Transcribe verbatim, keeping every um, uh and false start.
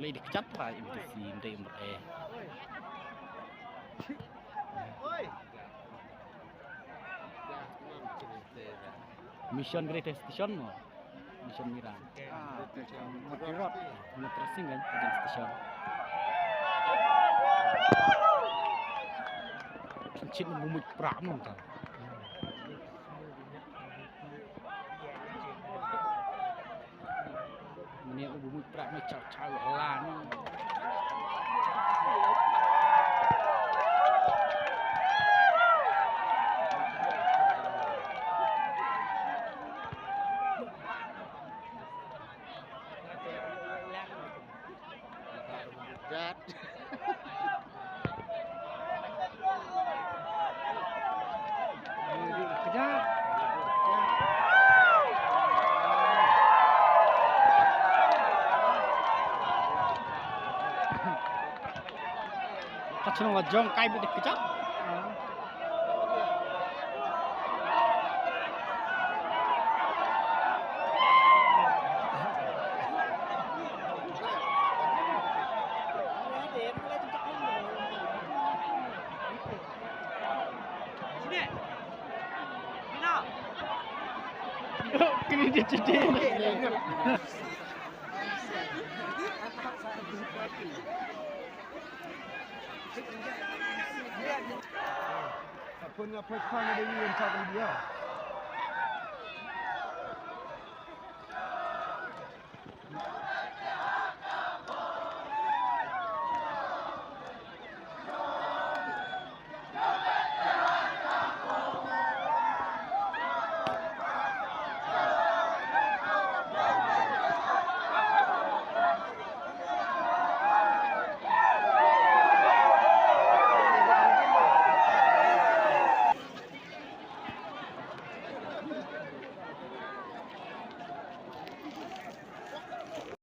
Lei dei kjat pa M T C, ndei mre. Mission Greatest Station mo. Mission Mirang. Mati rot. Mati rot sing kan, Greatest Station. Chin mu mut prak mo ta. Mane u bumut prak me chau chau lan. Jat. Ka chnong la jong kai bit kjat. Kini dia cedek. Apa nak pesan ada yang tak dia?